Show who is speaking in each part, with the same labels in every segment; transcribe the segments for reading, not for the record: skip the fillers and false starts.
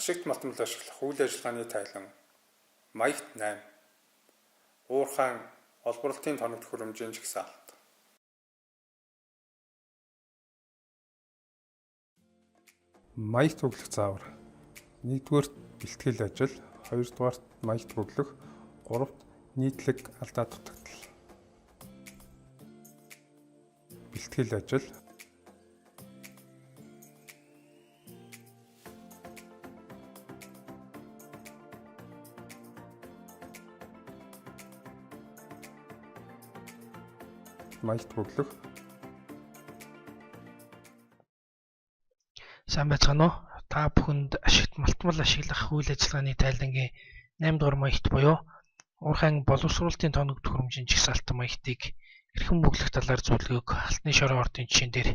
Speaker 1: Ашигт малтмал ашиглах үйл ажиллагааны тайлан маягт 8. Уурхайн олборлолтын тоног төхөөрөмжийн жагсаалт. Маягт бөглөх заавар. Нэгдүгээрт бэлтгэл ажил, хоёрдугаарт маягт бөглөх, гуравт нийтлэг алдаа дутагдал. Бэлтгэл ажил. Маягт бөглөх.
Speaker 2: Сайн байцгаана уу? Та бүхэнд ашигт малтмал ашиглах үйл ажиллагааны тайлангийн 8 дугаар маягт буюу Уурхайн боловсруулалтын тоног төхөөрөмжийн жагсаалт маягтыг хэрхэн бөглөх талаар зөвлөгөөг Алтны шорон ордын жишээн дээр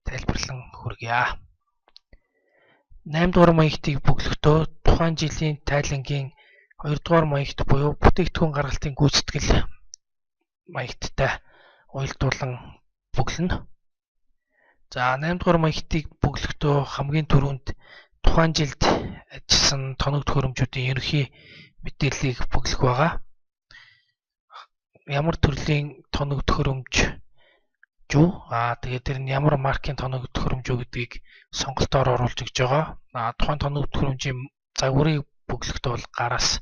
Speaker 2: тайлбарлан хүргье. 8 дугаар маягтыг бөглөхдөө тухайн жилийн тайлангийн 2 дугаар маягт буюу бүтээгдэхүүн гаргалтын гүйцэтгэл маягттай уялдуулан бөглөнө. За 8 дугаар маягтыг бөглөхдөө хамгийн түрүүнд тухайн жилд ажилласан тоног төхөөрөмжүүдийн ерөнхий мэдээллийг бөглөх байгаа. Ямар төрлийн тоног төхөөрөмж юу? Тэгээд тэр нь ямар маркийн тоног төхөөрөмж үү гэдгийг сонголтоор оруулж өгч байгаа. Тухайн тоног төхөөрөмжийн загварыг бөглөхдөө бол гараас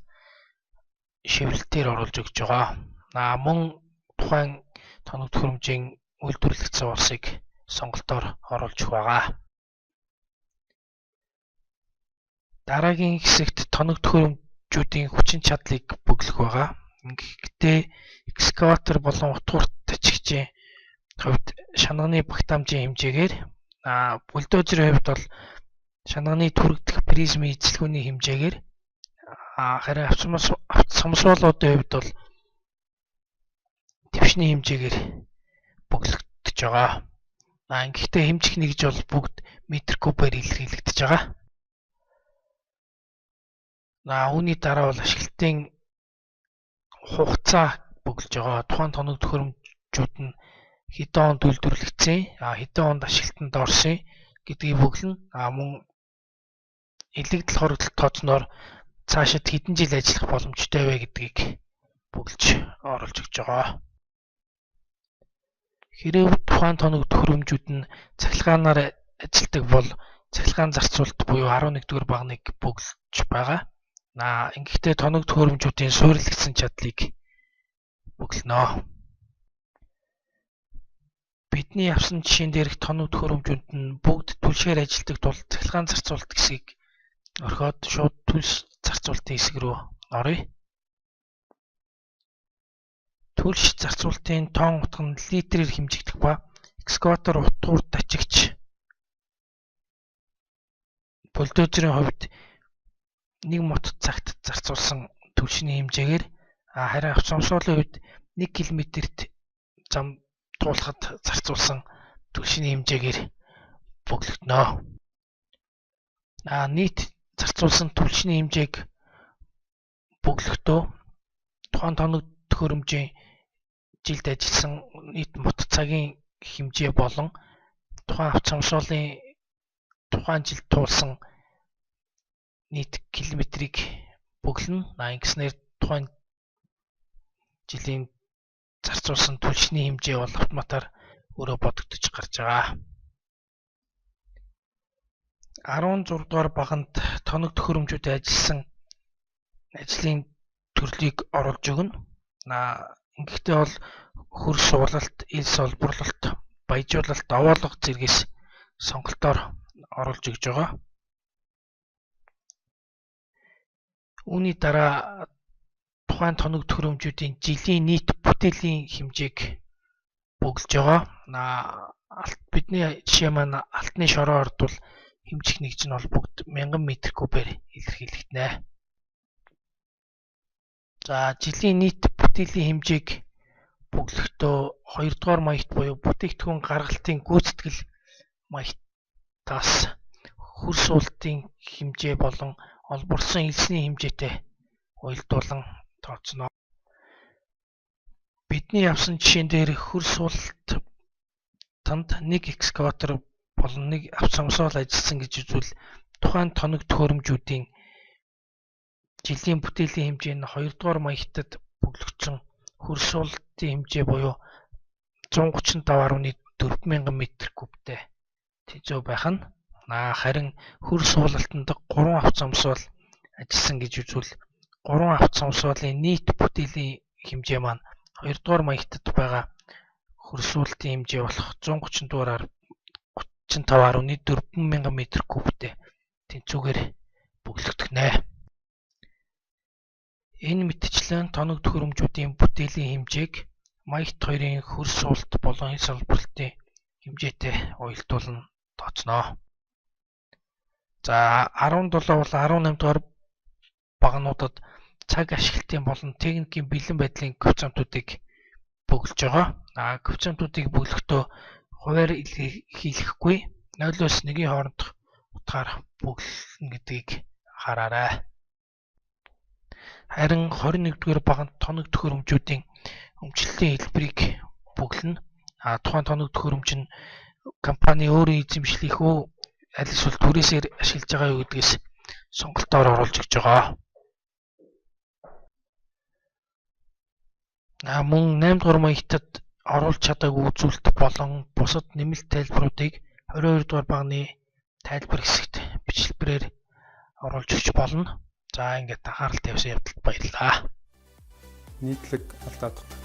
Speaker 2: шиврэлтээр оруулж өгч байгаа. Мөн тухайн тоног төхөөрөмжийн үйлдвэрлэгдсэн улсыг сонголтоор оруулж өгөх байгаа. Дараагийн хэсэгт тоног төхөөрөмжүүдийн хүчин чадлыг бөглөх байгаа. Гэхдээ экскаватор болон утгуурт тачигчийн хувьд шанагны багтаамжийн хэмжээгээр, бульдозерийн хувьд бол шанагны түрэгдэх призмийн эзэлхүүний хэмжээгээр, харин автосамсруулуудын хувьд бол твшний хэмжээгээр бөглөгдөж байгаа. Гэхдээ хэмжих нэгж бол бүгд метр кубээр илэрхийлэгдэж байгаа. Үүний дараа бол ашиглалтын хугацаа бөглөж байгаа. Тухайн тоног төхөөрөмжүүд нь хэдэн онд үйлдвэрлэгдсэн, хэдэн онд ашиглалтанд орсон гэдгийг бөглөнө. Мөн илэгдэл хорогдол тооцноор цаашид хэдэн жил ажиллах боломжтой вэ гэдгийг бөглөж оруулж өгч байгаа. Хэрэв тухайн тоног төхөөрөмжүүд нь цахилгаанаар ажилладаг бол цахилгаан зарцуулалт буюу 11-р баганыг бөглөж байгаа. Ингэхдээ тоног төхөөрөмжүүдийн суурилагдсан чадлыг бөглөнө. Бидний авсан жишээн дээрх тоног төхөөрөмжүүд нь бүгд түлшгээр ажилладаг тул цахилгаан зарцуулалт хэсгийг орхиод шууд түлш зарцуулалтын хэсэг рүү оръё. Түлш зарцуулалтын тоон утга нь литрээр хэмжигдэх ба экскаватор, утгуур тачигч, бульдозерийн хувьд нэг мот цагт зарцуулсан түлшний хэмжээгээр, харин автосамсруулын хувьд 1 км-т зам туулахад зарцуулсан түлшний хэмжээгээр бөглөгдөнө. Нийт зарцуулсан түлшний хэмжээг бөглөхдөө тухайн тоног төхөөрөмжийн жилд ажилласан нийт мот цагийн хэмжээ болон тухайн автосамсруулын тухайн жилд туулсан нийт километрийг бөглөнө. Ингэснээр тухайн жилийн зарцуулсан түлшний хэмжээ бол автоматар өөрөө бодогдож гарч байгаа. 16 дугаар баганд тоног төхөөрөмжүүдэд ажилласан ажлын төрлийг оруулж өгнө. Ингэхдээ бол хөр суулалт, элс олборлолт, баяжуулалт, овоолго зэргээс сонголтоор оруулж өгч байгаа. Үүний дараа тухайн тоног төхөөрөмжүүдийн жилийн нийт бүтээлийн хэмжээг бөглөж байгаа. Бидний жишээ маань Алтны шорон орд бол хэмжих нэгж нь бол бүгд 1000 метр кубээр илэрхийлэгдэнэ. За жилийн нийт бүтээлийн хэмжээг бөглөхдөө 2 дугаар маягт буюу бүтээгдэхүүн гаргалтын гүйцэтгэл маягтаас хөр суултын хэмжээ болон олборлосон элсний хэмжээтэй уялдуулан тооцно. Бидний авсан жишээн дээр хөр суултанд нэг экскаватор болон нэг автосамсруул ажилласан гэж үзвэл тухайн тоног төхөөрөмжүүдийн жилийн бүтээлийн хэмжээ нь 2 дугаар маягтад бөглөгдсөн хөрс суулгалтын хэмжээ буюу 135.4 мянган метр кубтэй тэнцүү байх нь. Харин хөрс суулгалтанд 3 авц зомсгол ажилласан гэж үзвэл 3 авц зомсголын нийт бүтээлийн хэмжээ маань 2 дугаар маягтад байгаа хөрсүүлэлтийн хэмжээ болох 135.4 мянган метр кубтэй тэнцүүгээр бөглөгдөх нэ. Энэ мэтчлэн тоног төхөөрөмжүүдийн бүтээлийн хэмжээг маягт 2-ын хөрс суулт болон эс олборлолтын хэмжээтэй уялдуулан тооцноо. За 17 болон 18 дугаар багануудад цаг ашиглалтын болон техникийн бэлэн байдлын коэффициентуудыг бөглөж байгаа. Коэффициентуудыг бөглөхдөө хувиар илэрхийлэхгүй 0-оос 1-ийн хоорондох утгаар бөглөнө гэдгийг анхаараарай. Харин 21-р баганд тоног төхөөрөмжүүдийн өмчлөлийн хэлбэрийг бөглөнө. Тухайн тоног төхөөрөмж нь компани өөрийн эзэмшлийнх үү аль эсвэл түрээсээр ашиглаж байгаа юу гэдгээс сонголтоор оруулж өгч байгаа. Мөн 8 дугаар маягтад оруулж чадаагүй үзүүлэлт болон бусад нэмэлт тайлбаруудыг 22 дугаар баганы тайлбар хэсэгт бичлэлбэрээр оруулж өгч болно. За ингээд анхаарал тавьсан явдалд баярлалаа.
Speaker 1: Нийтлэг алдаадах.